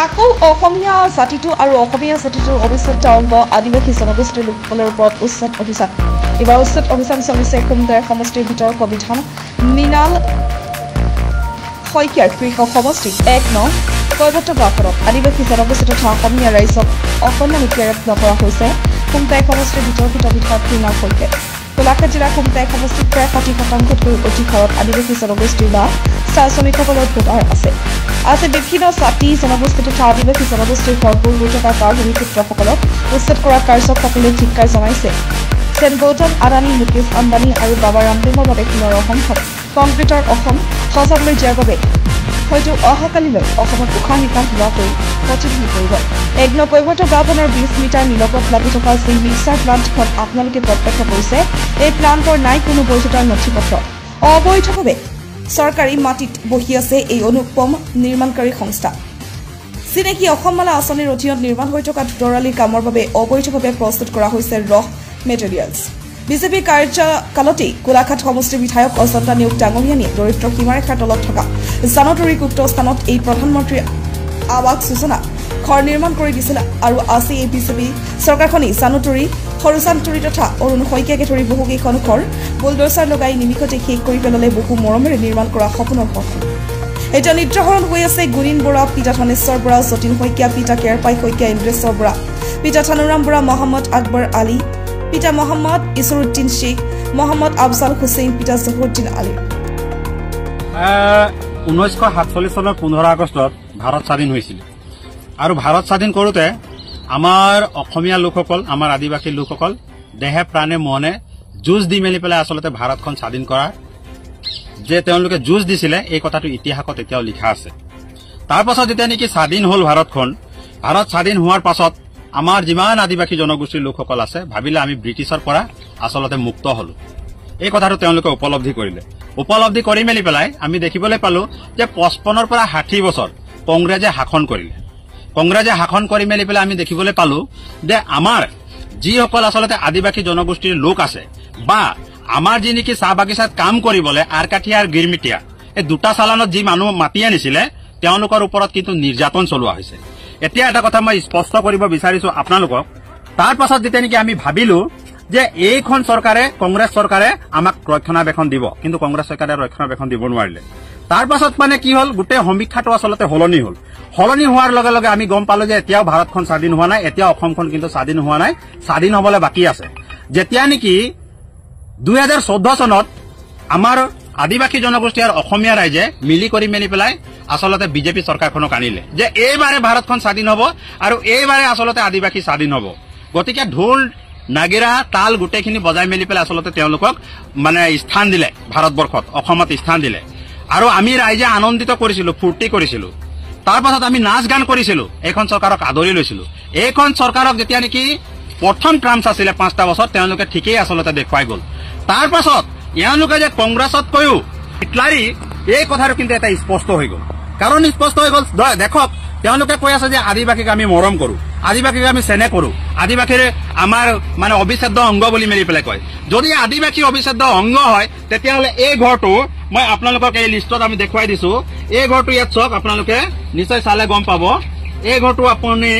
আকৌ অসমীয়া জাতিটো আৰু অসমীয়া জাতিটোৰ অবিচ্ছেদ্য অংগ আদিবাসী জনগোষ্ঠীৰ লোকসকলৰ ওপৰত উচ্ছেদ অভিযান। এইবাৰ উচ্ছেদ অভিযান চলিছে খুমটাই সমষ্টিৰ বিতৰ্ক বিধান মৃণাল শইকীয়াৰ কৃষক সমষ্টি ১ নং কৈৱৰ্ত গাঁওখনত আদিবাসী জনগোষ্ঠী তথা অসমীয়া ৰাইজক অকণমান কেৰেপ নকৰা হৈছে খুমটাই সমষ্টিৰ বিতৰ্কিত বিধায়ক মৃণাল শইকীয়াই। গোলাঘাট জিলাৰ খুমটাই সমষ্টিত প্ৰায় ৬০%তকৈও অধিক হাৰত আদিবাসী জনগোষ্ঠীৰ বা চাহ শ্ৰমিকসকলৰ ভোটাৰ আছে। আজি বিভিন্ন জাতি জনগোষ্ঠী তথা আদিবাসী জনগোষ্ঠীৰ ভৰপূৰ হৈ থকা গাঁৱৰ ভূমিপুত্ৰসকলক উচ্ছেদ কৰা কাৰ্যক সকলোৱে ধিক্কাৰ জনাইছে। যেন গৌতম আদানী, মুকেশ আম্বানী আৰু বাবা ৰামদেৱৰ বাবে সোণৰ অসমখন কংক্ৰিটৰ অসম সজাবলৈ দিয়াৰ বাবে হয়তো অহাকালিলৈ অসমত উশাহ নিশাহ লোৱাকৈ কঠিন হৈ পৰিব। এক নং কৈৱৰ্ত গাঁওখনৰ ২০ মিটাৰ নিলগত লাগি থকা যি মিক্সাৰ প্লাণ্টখন আপোনালোকে প্ৰত্যক্ষ কৰিছে, এই প্লাণ্টৰ নাই কোনো বৈধতাৰ নথি পত্ৰ। অবৈধভাৱে চৰকাৰী মাটিত বহি আছে এই অনুপম নিৰ্মাণকাৰী সংস্থা। চিনাকি অসমমালা আঁচনিৰ অধীনত নিৰ্মাণ হৈ থকা ধুতৰালিৰ কামৰ বাবে অবৈধভাৱে প্ৰস্তুত কৰা হৈছে ৰহ মেটেৰিয়েলছ। বিজেপি কাৰ্যকালতেই গোলাঘাট সমষ্টিৰ বিধায়ক অজন্তা নেওগ ডাঙৰীয়ানীয়ে দৰিদ্ৰ সীমাৰেখাৰ তলত থকা জানতৰীক উক্ত স্থানত এই প্ৰধানমন্ত্ৰী আৱাস যোজনা ঘৰ নিৰ্মাণ কৰি দিছিল আৰু আজি এই বিজেপি চৰকাৰখনেই জানুতৰী, সৰুজানতৰী তথা অৰুণ শইকীয়াকে ধৰি বহুকেইখন ঘৰ বুলড'জাৰ লগাই নিমিষতে শেষ কৰি পেলালে বহু মৰমেৰে নিৰ্মাণ কৰা সপোনৰ ঘৰখন। এতিয়া নিদ্ৰাহৰণ হৈ আছে গুণীন বৰা, পিতা ধনেশ্বৰ বৰা, যতীন শইকীয়া, পিতা কেৰপাই শইকীয়া, ইন্দ্ৰেশ্বৰ বৰা, পিতা থানুৰাম বৰা, মহম্মদ আকবৰ আলী, পিতা মহম্মদ ইছৰুদ্দিন শ্বেখ, মহম্মদ আফজাল হুছেইন, পিতা জহুৰুদ্দিন আলী। ১৯৪৭ চনৰ ১৫ আগষ্টত ভাৰত স্বাধীন হৈছিল আৰু ভাৰত স্বাধীন কৰোঁতে আমাৰ অসমীয়া লোকসকল, আমাৰ আদিবাসী লোকসকল দেহে প্ৰাণে মনে যুঁজ দি মেলি পেলাই আচলতে ভাৰতখন স্বাধীন কৰা যে তেওঁলোকে যুঁজ দিছিলে, এই কথাটো ইতিহাসত এতিয়াও লিখা আছে। তাৰ পাছত যেতিয়া নেকি স্বাধীন হ'ল ভাৰতখন, ভাৰত স্বাধীন হোৱাৰ পাছত আমাৰ যিমান আদিবাসী জনগোষ্ঠীৰ লোকসকল আছে ভাবিলে আমি ব্ৰিটিছৰ পৰা আচলতে মুক্ত হলো। এই কথাটো তেওঁলোকে উপলব্ধি কৰিলে। উপলব্ধি কৰি মেলি পেলাই আমি দেখিবলৈ পালো যে ৫৫ৰ পৰা ৬০ বছৰ কংগ্ৰেছে শাসন কৰিলে। কংগ্ৰেছে শাসন কৰি মেলি পেলাই আমি দেখিবলৈ পালো যে আমাৰ যিসকল আচলতে আদিবাসী জনগোষ্ঠীৰ লোক আছে বা আমাৰ যি নেকি চাহ বাগিচাত কাম কৰিবলৈ আৰকাঠীয়া আৰু গিৰমিটীয়া এই দুটা চালানত যি মানুহ মাতি আনিছিলে তেওঁলোকৰ ওপৰত কিন্তু নিৰ্যাতন চলোৱা হৈছে। এতিয়া এটা কথা মই স্পষ্ট কৰিব বিচাৰিছো আপোনালোকক, তাৰ পাছত যেতিয়া নেকি আমি ভাবিলো যে এইখন চৰকাৰে, কংগ্ৰেছ চৰকাৰে আমাক ৰক্ষণাবেক্ষণ দিব, কিন্তু কংগ্ৰেছ চৰকাৰে ৰক্ষণাবেক্ষণ দিব নোৱাৰিলে। তাৰ পাছত মানে কি হ'ল, গোটেই সমীক্ষাটো আচলতে সলনি হ'ল। সলনি হোৱাৰ লগে লগে আমি গম পালো যে এতিয়াও ভাৰতখন স্বাধীন হোৱা নাই, এতিয়াও অসমখন কিন্তু স্বাধীন হোৱা নাই, স্বাধীন হবলৈ বাকী আছে। যেতিয়া নেকি ২০১৪ চনত আমাৰ আদিবাসী জনগোষ্ঠী আৰু অসমীয়া ৰাইজে মিলি কৰি মেলি পেলাই আচলতে বিজেপি চৰকাৰখনক আনিলে যে এইবাৰে ভাৰতখন স্বাধীন হ'ব আৰু এইবাৰে আচলতে আদিবাসী স্বাধীন হ'ব। গতিকে ঢোল, নাগিৰা, তাল গোটেইখিনি বজাই মেলি পেলাই আচলতে তেওঁলোকক মানে স্থান দিলে ভাৰতবৰ্ষত, অসমত স্থান দিলে আৰু আমি ৰাইজে আনন্দিত কৰিছিলো, ফূৰ্তি কৰিছিলো। তাৰ পাছত আমি নাচ গান কৰিছিলো, এইখন চৰকাৰক আদৰি লৈছিলো। এইখন চৰকাৰক যেতিয়া নেকি প্ৰথম ট্ৰাম্প আছিলে ৫টা বছৰ, তেওঁলোকে ঠিকেই আচলতে দেখুৱাই গ'ল। তাৰ পাছত এওঁলোকে যে কংগ্ৰেছতকৈও হিটলাৰী, এই কথাটো কিন্তু এটা স্পষ্ট হৈ গ'ল। কাৰণ স্পষ্ট হৈ গ'ল, দেখক তেওঁলোকে কৈ আছে যে আদিবাসীক আমি মৰম কৰো, আদিবাসীক আমি চেনেহ কৰো, আদিবাসীৰ আমাৰ মানে অবিচ্ছেদ্য অংগ বুলি মেলি পেলাই কয়। যদি আদিবাসী অবিচ্ছেদ্য অংগ হয় তেতিয়াহ'লে এই ঘৰটো মই আপোনালোকক এই লিষ্টত আমি দেখুৱাই দিছো। এই ঘৰটো ইয়াত চাওক, আপোনালোকে নিশ্চয় চালে গম পাব। এই ঘৰটো আপুনি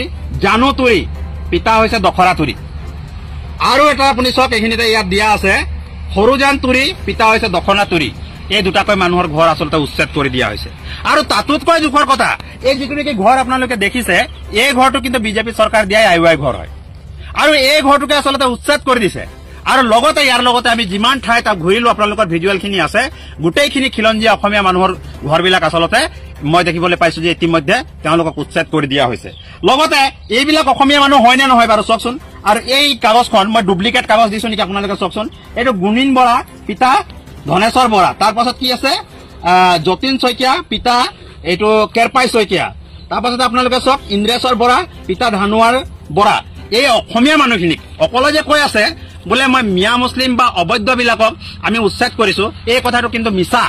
জানুতুৰি, পিতা হৈছে দখৰা তুৰি। আৰু এটা আপুনি চাওক, এইখিনিতে ইয়াত দিয়া আছে সৰুজান তুৰি, পিতা হৈছে দখনা তুৰি। এই দুটাকৈ মানুহৰ ঘৰ আচলতে উচ্ছেদ কৰি দিয়া হৈছে। আৰু তাতোতকৈ দুখৰ কথা, এই যিটো নেকি ঘৰ আপোনালোকে দেখিছে, এই ঘৰটো কিন্তু বিজেপি চৰকাৰ দিয়াই I Y ঘৰ হয় আৰু এই ঘৰটোকে আচলতে উচ্ছেদ কৰি দিছে। আৰু লগতে ইয়াৰ লগতে আমি যিমান ঠাই তাক ঘূৰিলো, আপোনালোকৰ ভিজুৱেলখিনি আছে, গোটেইখিনি খিলঞ্জীয়া অসমীয়া মানুহৰ ঘৰবিলাক আচলতে মই দেখিবলৈ পাইছো যে ইতিমধ্যে তেওঁলোকক উচ্ছেদ কৰি দিয়া হৈছে। লগতে এইবিলাক অসমীয়া মানুহ হয় নে নহয় বাৰু চাওকচোন। আৰু এই কাগজখন মই ডুপ্লিকেট কাগজ দিছো নেকি আপোনালোকে চাওকচোন। এইটো গুণীন বৰা, পিতা ধনেশ্বৰ বৰা। তাৰ পাছত কি আছে, যতীন শইকীয়া, পিতা এইটো কেৰপাই শইকীয়া। তাৰ পাছত আপোনালোকে চাওক ইন্দ্ৰেশ্বৰ বৰা, পিতা ধানোৱাৰ বৰা। এই অসমীয়া মানুহখিনিক অকলে যে কৈ আছে বোলে মই মিয়া মুছলিম বা অবৈধবিলাকক আমি উচ্ছেদ কৰিছো, এই কথাটো কিন্তু মিছা,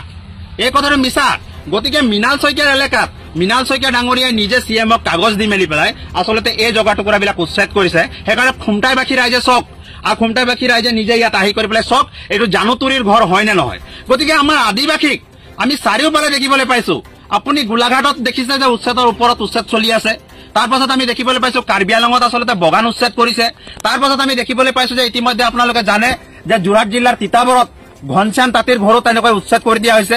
এই কথাটো মিছা। গতিকে মৃণাল শইকীয়াৰ এলেকাত মৃণাল শইকীয়া ডাঙৰীয়াই নিজে চি এমক কাগজ দি মেলি পেলাই আচলতে এই জগা টুকুৰাবিলাক উচ্ছেদ কৰিছে। সেইকাৰণে খুমটাইবাসী ৰাইজে চাওক আৰু খুমটাইবাসী ৰাইজে নিজে ইয়াত আহি কৰি পেলাই চাওক এইটো জানুতুৰিৰ ঘৰ হয় নে নহয়। গতিকে আমাৰ আদিবাসীক আমি চাৰিওফালে দেখিবলৈ পাইছো। আপুনি গোলাঘাটত দেখিছে যে উচ্ছেদৰ ওপৰত উচ্ছেদ চলি আছে। তাৰ পাছত আমি দেখিবলৈ পাইছো কাৰ্বি আলঙত আচলতে বগান উচ্ছেদ কৰিছে। তাৰ পাছত আমি দেখিবলৈ পাইছো যে ইতিমধ্যে আপোনালোকে জানে যে যোৰহাট জিলাৰ তিতাবৰত ঘনশ্যাম তাঁতীৰ ঘৰো তেনেকৈ উচ্ছেদ কৰি দিয়া হৈছে।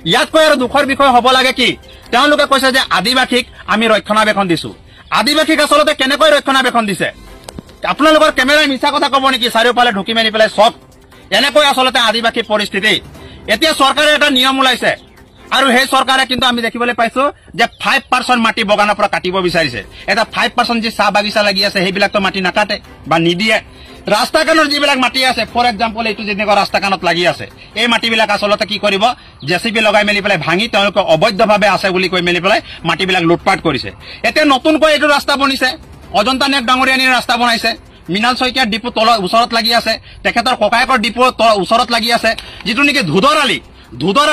ইয়াতকৈ আৰু দুখৰ বিষয় হ'ব লাগে কি, তেওঁলোকে কৈছে যে আদিবাসীক আমি ৰক্ষণাবেক্ষণ দিছো। আদিবাসীক আচলতে কেনেকৈ ৰক্ষণাবেক্ষণ দিছে? আপোনালোকৰ কেমেৰাই মিছা কথা ক'ব নেকি? চাৰিওফালে ঢুকি মেলি পেলাই চব এনেকৈ আচলতে আদিবাসী পৰিস্থিতি। এতিয়া চৰকাৰে এটা নিয়ম ওলাইছে আৰু সেই চৰকাৰে কিন্তু আমি দেখিবলৈ পাইছো যে 5% মাটি বগানৰ পৰা কাটিব বিচাৰিছে। এটা 5% যি চাহ বাগিচা লাগি আছে সেইবিলাকতো মাটি নাকাটে বা নিদিয়ে। ৰাস্তা কাণৰ যিবিলাক মাটি আছে, ফৰ এক্সাম্পল এইটো যেনেকুৱা ৰাস্তা কাণত লাগি আছে, এই মাটিবিলাক আচলতে কি কৰিব, জেচিপি লগাই মেলি পেলাই ভাঙি তেওঁলোকে অবৈধভাৱে আছে বুলি কৈ মেলি পেলাই মাটিবিলাক লুটপাট কৰিছে। এতিয়া নতুনকৈ এইটো ৰাস্তা বনিছে, অজন্তা নেওগ ডাঙৰীয়ানীৰ ৰাস্তা বনাইছে, মৃণাল শইকীয়াৰ ডিপু তলত ওচৰত লাগি আছে, তেখেতৰ ককায়েকৰ ডিপু ওচৰত লাগি আছে, যিটো নেকি ধুদৰ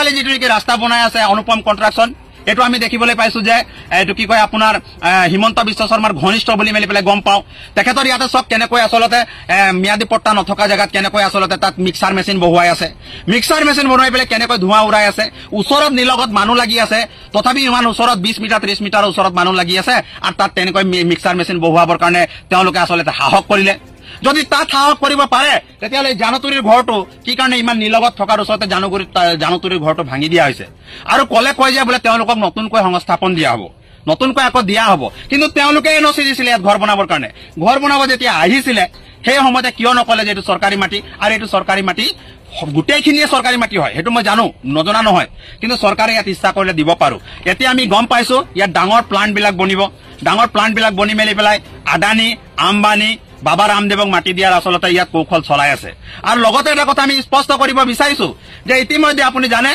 আলি যিটো নেকি ৰাস্তা বনাই আছে অনুপম কনষ্ট্ৰাকশ্যন, এইটো আমি দেখিবলৈ পাইছো যে এইটো কি কয় আপোনাৰ হিমন্ত বিশ্ব শৰ্মাৰ ঘনিষ্ঠ বুলি মেলি পেলাই গম পাওঁ। তেখেতৰ ইয়াতে চব কেনেকৈ আচলতে ম্যাদী পট্টা নথকা জেগাত কেনেকৈ আচলতে তাত মিক্সাৰ মেচিন বহুৱাই আছে, মিক্সাৰ মেচিন বনোৱাই পেলাই কেনেকৈ ধোঁৱা উৰাই আছে, ওচৰত নিলগত মানুহ লাগি আছে, তথাপি ইমান ওচৰত 20 মিটাৰ 30 মিটাৰ ওচৰত মানুহ লাগি আছে আৰু তাত তেনেকৈ মিক্সাৰ মেচিন বহুৱাবৰ কাৰণে তেওঁলোকে আচলতে সাহস কৰিলে। যদি তাত সাহস কৰিব পাৰে তেতিয়াহ'লে জানতুৰীৰ ঘৰটো কি কাৰণে ইমান নিলগত থকাৰ ওচৰতে জানতুৰীৰ ঘৰটো ভাঙি দিয়া হৈছে? আৰু ক'লে কয় যে বোলে তেওঁলোকক নতুনকৈ সংস্থাপন দিয়া হ'ব, নতুনকৈ আকৌ দিয়া হ'ব, কিন্তু তেওঁলোকে এন অ' চি দিছিলে ইয়াত ঘৰ বনাবৰ কাৰণে। ঘৰ বনাব যেতিয়া আহিছিলে সেই সময়তে কিয় নকলে যে এইটো চৰকাৰী মাটি? আৰু এইটো চৰকাৰী মাটি গোটেইখিনিয়ে চৰকাৰী মাটি হয়, সেইটো মই জানো, নজনা নহয়, কিন্তু চৰকাৰে ইয়াত ইচ্ছা কৰিলে দিব পাৰো। এতিয়া আমি গম পাইছো ইয়াত ডাঙৰ প্লাণ্টবিলাক বনিব, ডাঙৰ প্লাণ্টবিলাক বনি মেলি পেলাই আদানী, আম্বানী, বাবা ৰামদেৱক মাটি দিয়াৰ আচলতে ইয়াত কৌশল চলাই আছে। আৰু লগতে এটা কথা আমি স্পষ্ট কৰিব বিচাৰিছো যে ইতিমধ্যে আপুনি জানে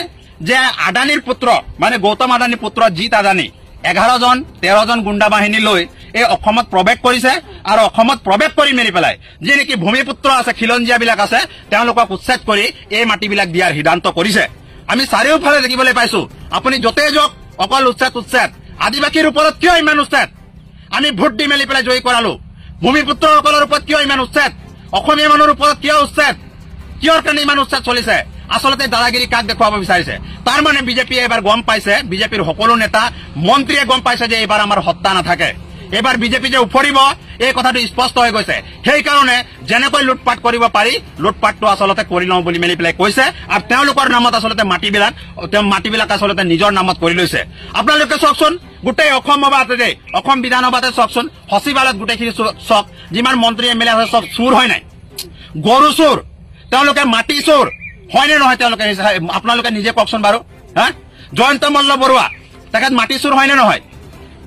যে আদানীৰ পুত্ৰ মানে গৌতম আদানীৰ পুত্ৰ জিত আদানী 11জন 13জন গুণ্ডা বাহিনী লৈ এই অসমত প্ৰৱেশ কৰিছে আৰু অসমত প্ৰৱেশ কৰি মেলি পেলাই যি নেকি ভূমিপুত্ৰ আছে, খিলঞ্জীয়াবিলাক আছে, তেওঁলোকক উচ্ছেদ কৰি এই মাটিবিলাক দিয়াৰ সিদ্ধান্ত কৰিছে। আমি চাৰিওফালে দেখিবলৈ পাইছো, আপুনি য'তেই যাওক অকল উচ্ছেদ উচ্ছেদ। আদিবাসীৰ ওপৰত কিয় ইমান উচ্ছেদ? আমি ভোট দি মেলি পেলাই জয়ী কৰালো। ভূমিপুত্ৰসকলৰ ওপৰত কিয় ইমান উচ্ছেদ? অসমীয়া মানুহৰ ওপৰত কিয় উচ্ছেদ? কিয়ৰ কাৰণে ইমান উচ্ছেদ চলিছে? আচলতে দাদাগিৰি কাক দেখুৱাব বিচাৰিছে? তাৰ মানে বিজেপিয়ে এইবাৰ গম পাইছে, বিজেপিৰ সকলো নেতা মন্ত্ৰীয়ে গম পাইছে যে এইবাৰ আমাৰ সত্তা নাথাকে, এইবাৰ বিজেপি যে উফৰিব এই কথাটো স্পষ্ট হৈ গৈছে। সেইকাৰণে যেনেকৈ লুটপাট কৰিব পাৰি লুটপাটটো আচলতে কৰি লওঁ বুলি মেলি পেলাই কৈছে আৰু তেওঁলোকৰ নামত আচলতে মাটিবিলাক আচলতে নিজৰ নামত কৰি লৈছে। আপোনালোকে চাওকচোন গোটেই অসম সভাতে, অসম বিধানসভাতে চাওকচোন, সচিবালয়ত গোটেইখিনি চাওক, যিমান মন্ত্ৰী এম এল এ আছে চব চুৰ হয় নাই? গৰু চুৰ, তেওঁলোকে মাটি চুৰ হয় নে নহয়? তেওঁলোকে আপোনালোকে নিজে কওকচোন বাৰু। হা, জয়ন্ত মল্ল বৰুৱা তেখেত মাটি চুৰ হয় নে নহয়?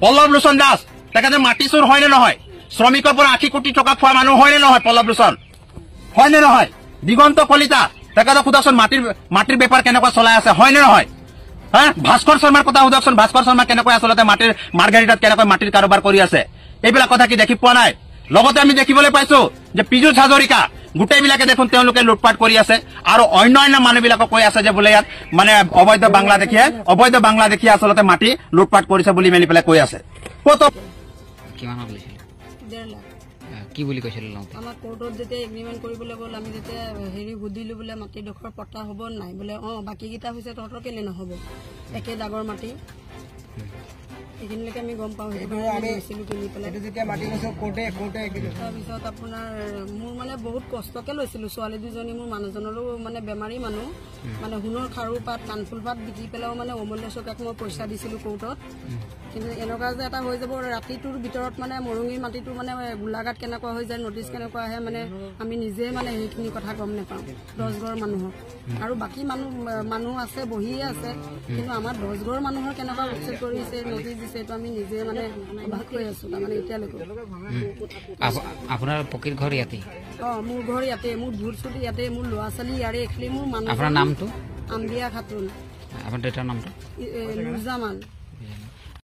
পল্লৱ লোচন দাস তেখেতে মাটি চুৰ হয় নে নহয়? শ্ৰমিকৰ পৰা 80 কোটি টকা খোৱা মানুহ হয় নে নহয় পল্লৱ লোচন, হয় নে নহয়? দিগন্ত কলিতা তেখেতক সোধকচোন মাটিৰ বেপাৰ কেনেকুৱা চলাই আছে, হয় নে নহয়? হা, ভাস্কৰ শৰ্মাৰ কথা সোধকচোন, ভাস্কৰ শৰ্মা কেনেকৈ আচলতে মাটিৰ মাৰ্গাৰিটাত কেনেকৈ মাটিৰ কাৰোবাৰ কৰি আছে, এইবিলাক কথা কি দেখি পোৱা নাই? লগতে আমি দেখিবলৈ পাইছো যে পীযুষ হাজৰিকা গোটেইবিলাকে দেখোন তেওঁলোকে লুটপাট কৰি আছে আৰু অন্য অন্য মানুহবিলাকক কৈ আছে যে বোলে ইয়াত মানে অবৈধ বাংলাদেশীয়ে আচলতে মাটি লুটপাট কৰিছে বুলি মেলি পেলাই কৈ আছে। ক'ত কি বুলি কৈছিল? আমাক কোৰ্টত যেতিয়া এগ্ৰিমেণ্ট কৰিবলৈ গ'ল, আমি যেতিয়া হেৰি সুধিলো বোলে মাটিডোখৰ পট্টা হ'ব নাই, বোলে অ বাকীকেইটা হৈছে তহঁতৰ কেলে নহ'ব, একে দাগৰ মাটি। এইখিনিলৈকে আমি গম পাওঁ। কিনি পেলাই তাৰপিছত আপোনাৰ মোৰ মানে বহুত কষ্টকে লৈছিলো, ছোৱালী দুজনী, মোৰ মানুহজনৰো মানে বেমাৰী মানুহ, মানে সোণৰ খাৰু পাত কাণফুল পাত বিকি পেলাইও মানে অমূল্য চকাক মই পইচা দিছিলো কোৰ্টত। কিন্তু এনেকুৱা যে এটা হৈ যাব ৰাতিটোৰ ভিতৰত, মানে মৰঙীৰ মাটিটো মানে গোলাঘাট কেনেকুৱা হৈ যায়, নটিচ কেনেকুৱা আহে, মানে আমি নিজে মানে সেইখিনি কথা গম নাপাওঁ 10 ঘৰ মানুহক। আৰু বাকী মানুহ আছে, বহিয়ে আছে, কিন্তু আমাৰ 10 ঘৰ মানুহৰ কেনেকুৱা উচ্ছেদ কৰিছে, নটিচ দিছে, এইটো আমি নিজে মানে অবাক হৈ আছো তাৰমানে এতিয়ালৈকে। আপোনাৰ পকীৰ ঘৰ ইয়াতে? অ, মোৰ ঘৰ ইয়াতে, মোৰ ভোট চুট ইয়াতে, মোৰ ল'ৰা ছোৱালী ইয়াৰে, খালি মোৰ মানুহ। আপোনাৰ নামটো? আম্বিয়া খাতুন। আপোনাৰ দেউতাৰ নামটো? নুৰজামান।